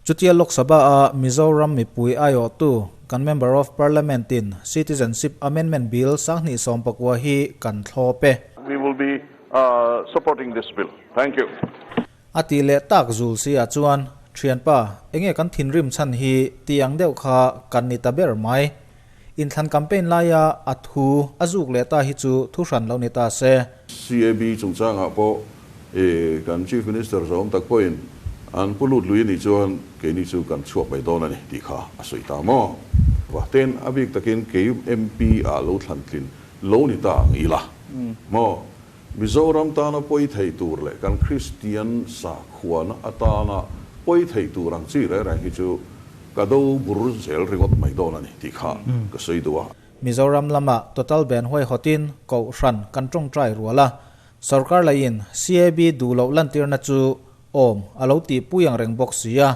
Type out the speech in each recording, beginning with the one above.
Chutia Lok Sabha a Mizoram mipui aiawhtu kan Member of Parliament in Citizenship Amendment Bill 2019 hi kan thlawp e. We will be supporting this bill. Thank you. A tih leh tak zul si ah chuan, Thianpa, enge kan thinrim chhan hi tih ang deuh kha kan ni ta ber mai. Inthlan campaign laia a thu a zuk leh ta hi chu thu hran lo ni ta se. CAB chungchangah pawh kan Chief Minister zawm tak pawhin an pu lut lui anih chuan keini chu kan chhuak mai dawn a ni tih kha a sawi ta maw? Va ten a bik takin kei MP ah lo thlan tlin lo ni ta ang ila maw? Mizoram tana pawi thei tur leh kan Kristian sakhuana atana pawi thei tur ang chi reng reng hi chu ka do bur zel ringawt mai dawn a ni tih kha ka sawi duh a. Mizoram lama total ban huaihawtin Kohhran kan tawngtai rual a, sorkar lahin CAB duh loh lantirna chu awm a lo tihpui ang reng bawk si a.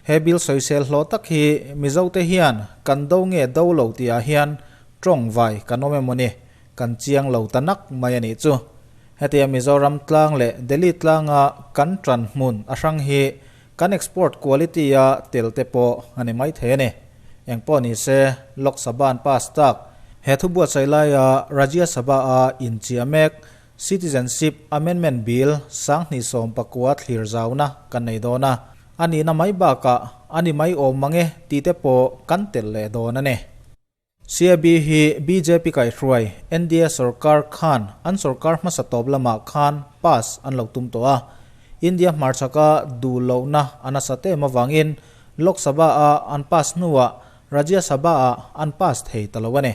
He bill sawisel hlawh tak hi Mizote hian kan do nge do lo tihah hian tawng vai kan awm emaw ni, kan chiang lo ta nak mai a nih chu. Hetia Mizoram tlang leh Delhi tlanga kan tan hmun a hrang hi Kan export quality a tel te pawh a ni mai thei a ni. Eng pawh ni se, Lok Sabha an pass tak. He thu buatsaih laia Rajya Sabha a inchiah mek Citizenship Amendment Bill 2019 thlir zauna kan nei dawn a. A nihna mai bakah a ni mai awm mang e tih te pawh kan telh leh dawn a ni. CAB hi bjp kaihhruai NDA sorkar khan an sorkar hmasa tawp lamah khan pass an lo tum tawh a. India hmarchhaka duh lohna a nasa tem avangin Lok Sabha a an pass hnuah Rajya Sabha ah an pass thei ta lo a ni.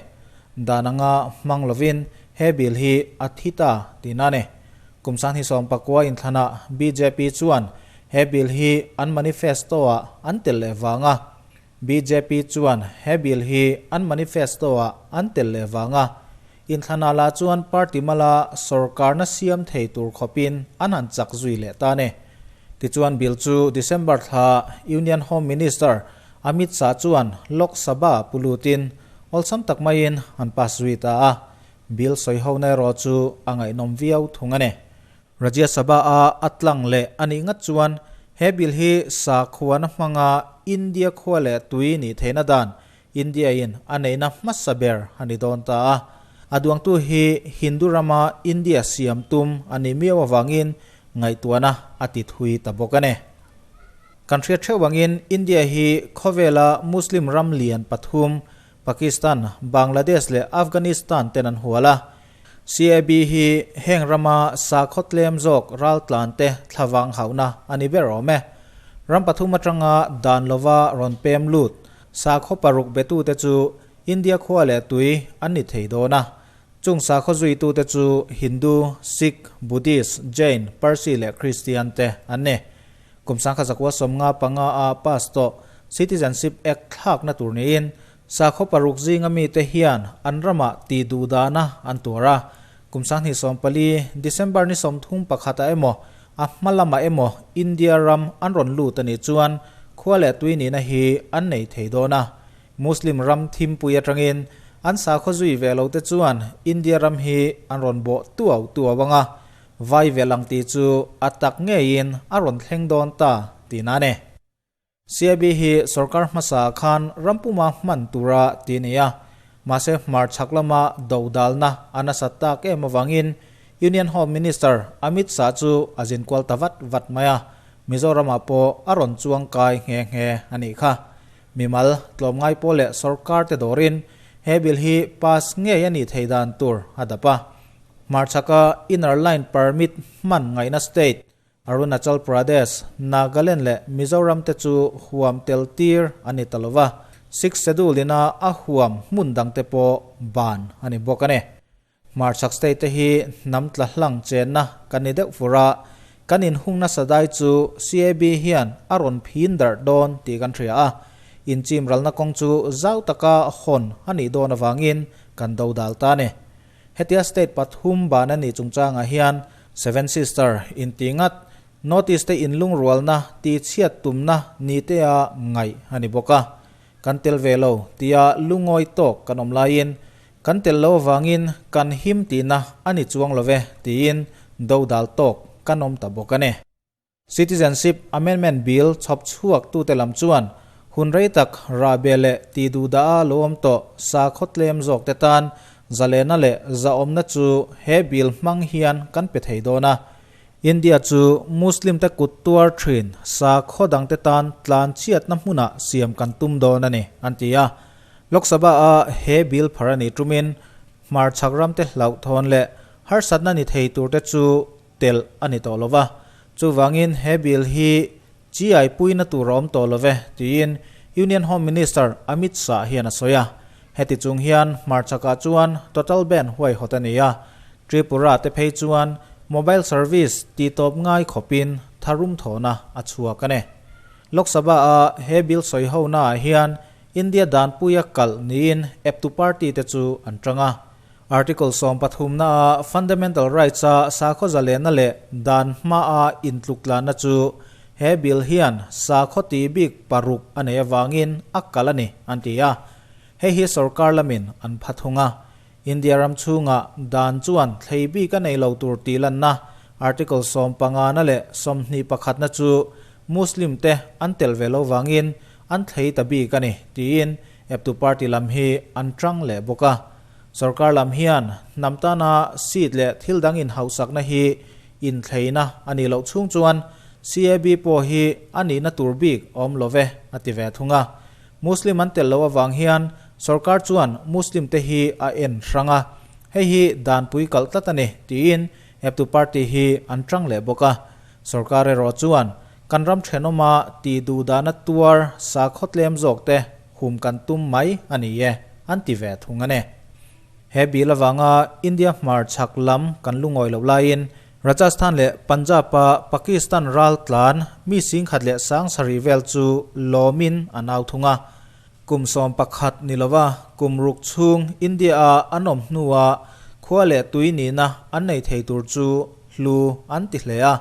Dan anga hmang lovin he bill hi a thi ta tihna a ni. Kum 2019 inthlanah bjp chuan he bill hi an manifesto ah an tel leh vanga Bjp chuan he bill hi an manifesto-ah an tel leh vang a, inthlanah lah chuan party mala sorkarna siam thei tur khawpin an han chak zui leh ta a ni. Tichuan bill chu December thla Union Home Minister Amit Shah chuan Lok Sabha pu lutin awlsam tak maiin an pass zui ta a, bill sawihona erawh chu a ngaihnawm viau thung a ni. Rajya Sabha-a a tlang leh a nih ngat chuan he bill hi sakhuana hmanga India khua leh tui nih theihna dan India-in a neihna hmasa ber a ni dawn ta a. A duangtu hi Hindu rama India siam tum a nih miau avangin ngaihtuahna a ti thui ta bawk a ni. Kan hriat theuh angin India hi khawvela Muslim ram lian pathum Pakistan, Bangladesh leh Afghanistan ten an hual a. CAB hi heng rama sakhaw tlem zawk raltlante thlavang hauhna a ni ber awm e. Ram pathum atanga dan lova rawn pem lut sakhaw paruk betute chu India khua leh tui an ni thei dawn a. Chung sakhaw zuitute chu Hindu, Sikh, Buddhist, Jain, Parsi leh Kristian te an ni. Kum 1995 a pass tawh Citizenship Act thlakna tur niin Sakhaw paruk zinga mite hian an ramah tih duh dana an tuar a. Kum 2014, December ni 31 ah emaw, a hma lamah emaw India ram an rawn lut a nih chuan khua leh tui nihna hi an nei thei dawn a. Muslim ram thimpui atangin an sakhaw zui ve lo te chuan India ram hi an rawn bawh tuau tuau ang a, vai vel ang tih chu a tak ngeiin a rawn thleng dawn ta tihna a ni. CAB hi sorkar hmasa khan rampuma hman tura ti a ni a, mahse hmarchhak lama dodalna a nasat tak em avangin Union Home Minister Amit Shah chu a zin kual ta vat vat mai a, Mizoramah pawh a rawn chuang kai nghe nghe a nih kha. Mimal, tlawmngai pawl leh sorkar te dawrin he bill hi pass ngei a nih thei dan tur a dap a. Hmarchhaka Inner Line Permit hman ngaihna state Arunachal Pradesh, Nagaland leh Mizoram te chu huam tel tir a ni ta lo va, Sixth Schedule ina a huam hmun dang te pawh ban a ni bawk a ni. Hmarchhak state te hi hnam tla hlang chenna kan ni deuh fur a, kan inhung nasa dai chu CAB hian a rawn phin darh dawn tih kan hria a, inchim ralna kawng chu zau taka hawn a nih dawn avangin kan dodal ta a ni. Hetia state pathum ban a nih chungchangah hian Seven Sister inti ngat, North East te inlungrualna tihchhiat tumna ni tea ngaih a ni bawk a. Kan tel ve lo tia lungawi tawk kan awm laiin kan tel lo avangin kan him tihna a ni chuang lo ve tiin dodal tawk kan awm ta bawk a ni. Citizenship Amendment Bill chhawp chhuak tute lam chuan hun rei tak rahbeh leh tihduhdah a lo awm tawh sakhaw tlem zawk te tan zalena leh zahawmna chu he bill hmang hian kan pe thei dawn a. India chu Muslim te kut tuar thin sakhaw dang te tan tlan chhiatna hmunah siam kan tum dawn a ni, an ti a. Lok Sabha a he bill phar a nih tumin hmarchhak ram te hlauhthawn leh harsatna ni thei tur te chu telh a ni tawh lo va, chuvangin he bill hi chiai puina tur a awm tawh lo ve, tiin Union Home Minister Amit Shah hian a sawi a. Heti chung hian hmarchhakah chuan total ban huaihawt a ni a, Tripura te phei chuan mobile service tihtawp ngai khawpin tharum thawhna a chhuak a ni. Lok Sabha-a he bill sawi honaah hian India danpuia kalh niin eptu party te chu an tang a. Article 13 a Fundamental Rights a sakhaw zalena leh dan hmaa intluktlanna chu he bill hian sakhaw tih bik paruk a nei avangin a kal a ni, an ti a. Hei hi sorkar lamin an pha thung a. India ram chhungah dan chuan thlei bik a nei lo tur tih lanna Article 15 na leh 21 na chu Muslim te an tel ve lo vangin an thlei ta bik a ni, tiin eptu party lam hi an tang leh bawk a. Sorkar lam hian hnam tana seat leh thil dang inhauhsakna hi inthleina a nih loh chhung chuan CAB pawh hi a nihna tur bik awm lo ve, a ti ve thung a. Muslim an tel loh avang hian sorkar chuan Muslim te hi a en hrang a, hei hi danpui kalh tlat a ni, tiin eptu party hi an tang leh bawk a. Sorkar erawh chuan kan ram thenawma tih duhdahna tuar sakhaw tlem zawk te hum kan tum mai a ni e, an ti ve thung a ni. He bill avanga India hmar chhak lam kan lungawi loh laiin Rajasthan leh Punjab-a Pakistan ral tlan mi singkhat leh sang sarih vel chu lawmin an au thung a. Kum 11 ni lova kum ruk chhung India-a an awm hnuah khua leh tui nihna an nei thei tur chu hlu an ti hle a.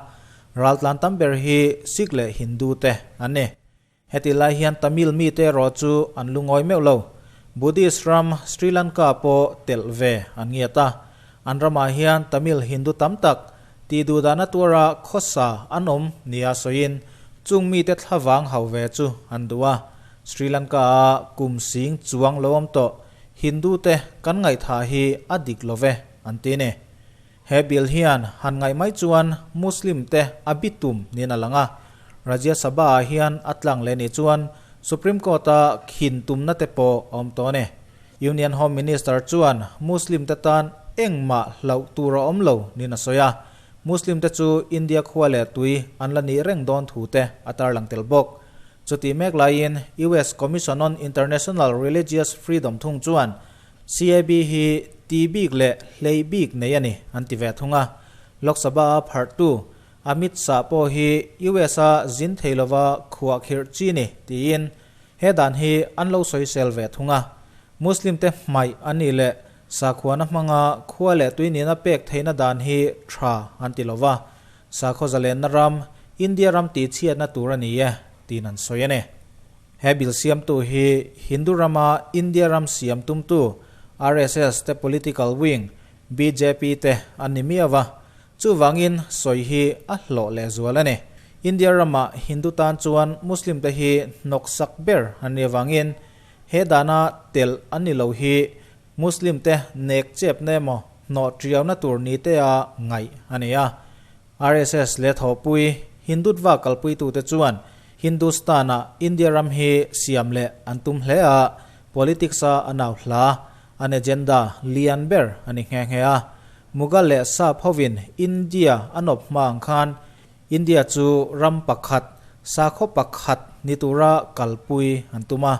Ral tlan tam ber hi Sikh leh Hindu te an ni. Heti lai hian Tamil mite erawh chu an lungawi meuh lo. Buddhist ram Sri Lanka pawh telh ve an ngiat a. An ramah hian Tamil Hindu tam tak tih duhdahna tuara khawsa an awm nia sawiin chung mite thlavang hau ve chu an duh a. Sri Lanka-a kum sing chuang lo awm tawh Hindu te kan ngaihthah hi a dik lo ve an ti ni. He bill hian han ngaih mai chuan Muslim te a bitum niin a lang a, Rajya Sabha ah hian a tlang leh nih chuan Supreme Court a khin tumna te pawh a awm tawh a ni. Union Home Minister chuan Muslim te tan engmah hlauh tur a awm lo niin a sawi a, Muslim te chu India khua leh tui an la nih reng dawn thu te a tarlang tel bawk. Chutih mek laiin US Commission on International Religious Freedom thung chuan CAB hi ti bik leh hlei bik nei a ni, an ti ve thung a. Lok Sabha a pharhtu Amit Shah pawh hi US a zin thei lova khuah khirh chi ni, tiin he dan hi an lo sawisel ve thung a. Muslim te hmaih an nih leh sakhuana hmanga khua leh tui nihna pek theihna dan hi tha an ti lova, sakhaw zalenna ram India ram tihchhiatna tur a ni e, tiin an sawi a ni. He bill siamtu hi Hindu rama India ram siam tumtu RSS te political wing bjp te an ni miau a, chuvangin sawi hi a hlawh leh zual a ni. India rama Hindu tan chuan Muslim te hi hnawksak ber an nih avangin he dana telh an ni lo hi Muslim te nek chepna emaw hnawh tiauna tur ni te a ngaih a ni a. RSS leh thawhpui Hindutva kalpuitute chuan Hindustan-a India ram hi siam leh an tum hle a, politics-a a nau hla, an agenda lian ber a ni nghe nghe a. Mughal leh Sap hovin India an awp hma ang khan India chu ram pakhat, sakhaw pakhat ni tura kalpui an tum a,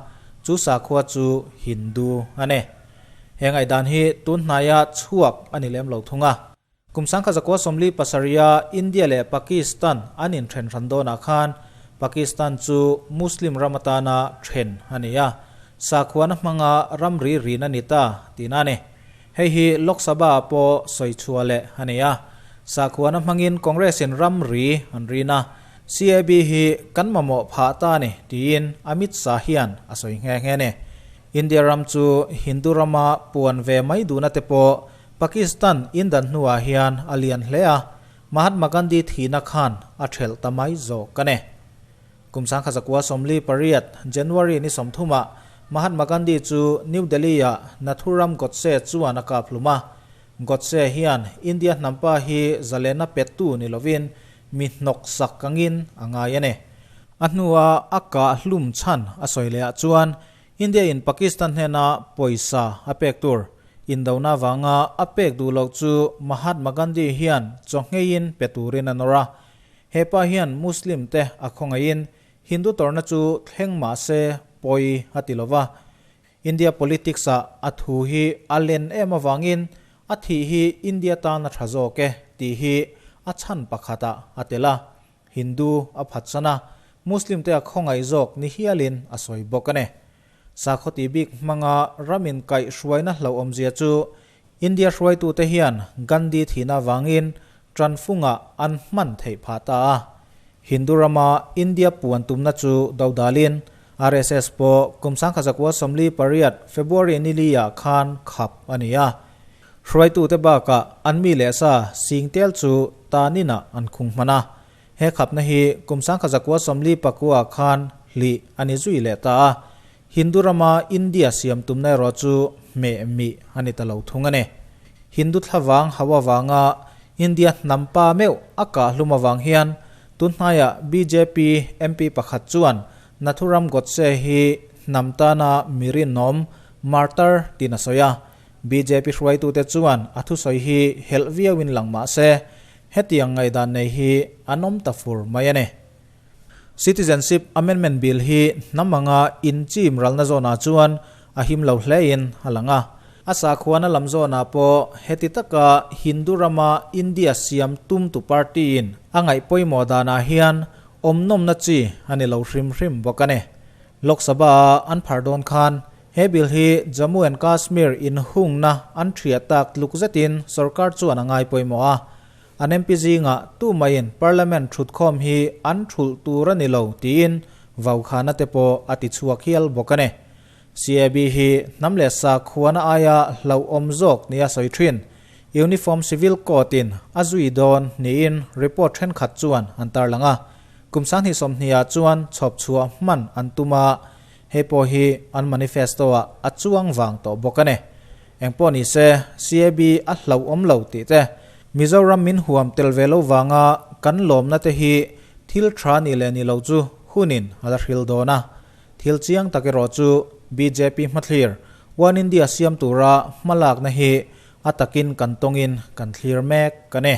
chu sakhua chu Hindu a ni. He ngaihdan hi tun hnaia chhuak a ni lem lo thung a. Kum 1947-a India leh Pakistan an inthen hran dawnah khan Pakistan chu Muslim ram atana then a ni a, sakhuana hmanga ramri rin a ni ta tihna a ni. Hei hi Lok Sabha-ah pawh sawi chhuah leh a ni a. Sakhuana hmangin Congress-in ramri an rin a, CAB hi kan mamawh phah ta a ni tiin Amit Shah hian a sawi nghe nghe a ni. India ram chu Hindu rama puan ve mai duhna te pawh Pakistan indan hnuah hian a lian hle a, Mahatma Gandhi thihna khan a thelh ta mai zawk a ni. Kum 1948 January ni 30 ah Mahatma Gandhi chu New Delhi ah Nathuram Godse chuan a kap hlum a. Godse hian India hnampa hi zalena pettu ni lovin mi hnawk sak angin a ngai a ni. A hnua a kah hlum chhan a sawi leh ah chuan India in Pakistan hnena pawisa a pek tur Indona vanga a pek duh loh chu Mahatma Gandhi hian chaw ngheiin pe turin a nawr a. He pa hian Muslim te a khawngaihin Hindu tawrhna chu thleng mah se pawi a ti lo va. India politics ah a thu hi a len em avangin a thih hi India tan a tha zawk e tih hi a chhan pakhatah a tel a. Hindu a phatsan a, Muslim te a khawngaih zawk ni hialin a sawi bawk a ni. Sakhaw tih bik hmanga ram inkaih hruaina hlauhawmzia chu India hruaitute hian Gandhi thihna avangin tanfungah an hman theih phah ta a. Hindu rama India puan tumna chu dodalin RSS pawh kum 1948 February ni li-ah khan khap a ni a. Hruaitute bakah an mi leh sa sing tel chu taninah an khung hman a. He khapna hi kum 1949 khan hlih a ni zui leh ta a, Hindu rama India siam tumna erawh chu hmeh mih a ni ta lo thung a ni. Hindu thlavang hau avanga India hnam pa meuh a kah hlum avang hian tunhnaiah bjp MP pakhat chuan Nathuram Godse hi hnam tana mi rinawm, martyr, tiin a sawi a. Bjp hruaitute chuan a thusawi hi helh viauin lang mah se, Hetiang ngaihdan nei hi an awm ta fur mai a ni. Citizenship Amendment Bill hi hnam anga inchim ralna zawnah chuan a him lo hlein a lang a. A sakhuana lam zawnah pawh heti taka Hindu rama India siam tumtu party-in a ngaih pawimawh danah hian awmnawmna chi a ni lo hrim hrim bawk a ni. Lok Sabha-a an phar dawn khan he bill hi Jammu and Kashmir inhungna an thiah tak tluk zetin sorkar chuan a ngai pawimawh a. An MP zingah tumaiin Parliament thutkhawm hi an thulh tur a ni lo tiin vaukhana te pawh a ti chhuak hial bawk a ni. CAB hi hnam leh sakhuana aia hlauhawm zawk nia sawi thin. Uniform Civil Code-in a zui dawn niin report thenkhat chuan an tarlang a. Kum 2020 ah chuan chhawp chhuah hman an tum a, hei pawh hi an manifesto ah a chuang vang tawh bawk a ni. Engpawh ni se, CAB a hlauhawm lo tih te, Mizoram min huam tel ve lo vanga kan lawmna te hi thil tha ni leh ni lo chu hunin a la hril dawn a. Thil chiang tak erawh chu bjp hmathlir One India siam tura hmalakna hi a takin kan tawngin kan thlir mek a ni.